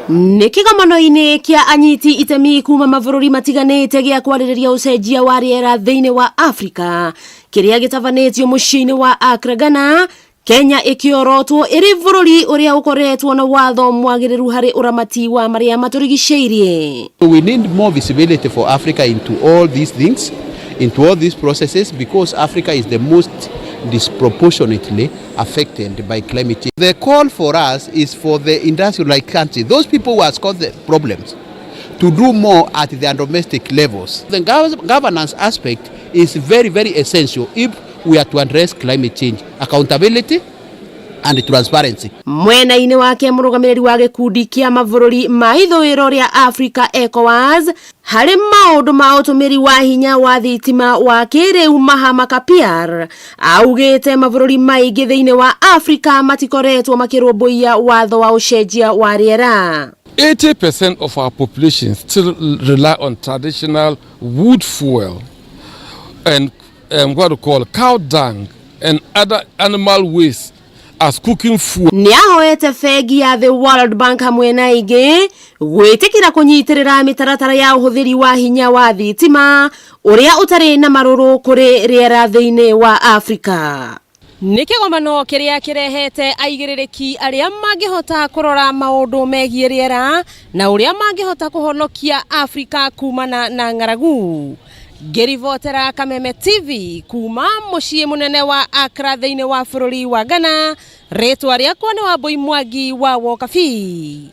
Nĩ kĩgomano-inĩ kĩa anyiti itemi kuma mabũrũri matiganĩte gĩa kwarĩrĩria ũcenjia wa rĩera thĩinĩ wa Afrika kĩrĩa gĩtabanĩtio mũciĩ-inĩ wa Accra, Ghana, Kenya ĩkĩorotwo ĩrĩ bũrũri ũrĩa ũkoretwo na watho mwagĩrĩru harĩ ũramati wa marĩa matũrigicĩirie. We need more visibility for Africa into all these things, into all these processes, because Africa is the most disproportionately affected by climate change. The call for us is for the industrialized country, those people who has caused the problems, to do more at their domestic levels. The governance aspect is very, very essential if we are to address climate change. Accountability and transparency. Mwena-inĩ wake mũrũgamĩrĩri wa gĩkundi kĩa mabũrũri ma ithũĩro rĩa Africa ECOWAS harĩ maũndũ ma ũtũmĩri wa hinya wa thitima wa kĩrĩu Mahama Kapiar augĩte mabũrũri maingĩ thĩinĩ wa Afrika matikoretwo makĩrũmbũiya watho wa ũcenjia wa rĩera. 80% of our population still rely on traditional wood fuel and what we call cow dung and other animal waste as cooking fuel. Nĩ ahoete bengi ya The World Bank hamwe na ingĩ gwĩtĩkĩra kũnyitĩrĩra mĩtaratara ya ũhũthĩri wa hinya wa thitima ũrĩa ũtarĩ na marũrũ kũrĩ rĩera thĩinĩ wa Afrika. Nĩ kĩgomano kĩrĩa kĩrehete aigĩrĩrĩki arĩa mangĩhota kũrora maũndũ megiĩ rĩera na ũrĩa mangĩhota kũhonokia Afrika kumana na ng'aragu. Ngĩribotera Kameme TV kuma mũciĩ mũnene wa Accra thĩinĩ wa bũrũri wa Ghana, rĩtwa rĩakwa nĩ Wambui Mwangi wa Wokabi.